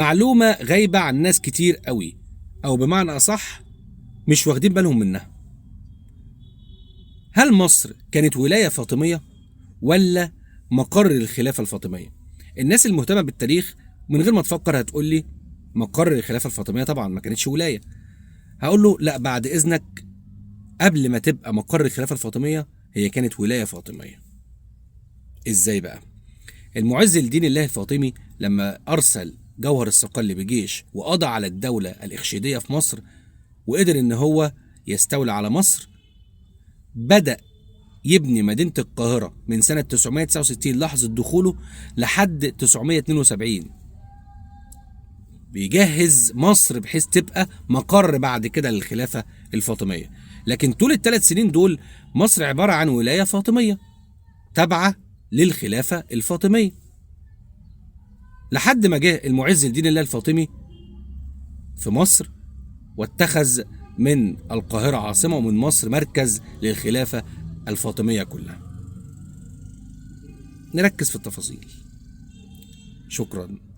معلومة غايبة عن ناس كتير قوي، أو بمعنى أصح مش واخدين بالهم منها. هل مصر كانت ولاية فاطمية ولا مقر للخلافة الفاطمية؟ الناس المهتمة بالتاريخ من غير ما تفكر هتقول لي مقر الخلافة الفاطمية، طبعا ما كانتش ولاية. هقول له لا، بعد إذنك، قبل ما تبقى مقر الخلافة الفاطمية هي كانت ولاية فاطمية. إزاي بقى؟ المعز لدين الله الفاطمي لما أرسل جوهر الصقلي بجيش وقضى على الدولة الإخشيدية في مصر وقدر إن هو يستولى على مصر، بدأ يبني مدينة القاهرة من سنة 969 لحظة دخوله لحد 972، بيجهز مصر بحيث تبقى مقر بعد كده للخلافة الفاطمية. لكن طول الثلاث سنين دول مصر عبارة عن ولاية فاطمية تابعة للخلافة الفاطمية، لحد ما جه المعز لدين الله الفاطمي في مصر واتخذ من القاهرة عاصمة ومن مصر مركز للخلافة الفاطمية كلها. نركز في التفاصيل. شكرا.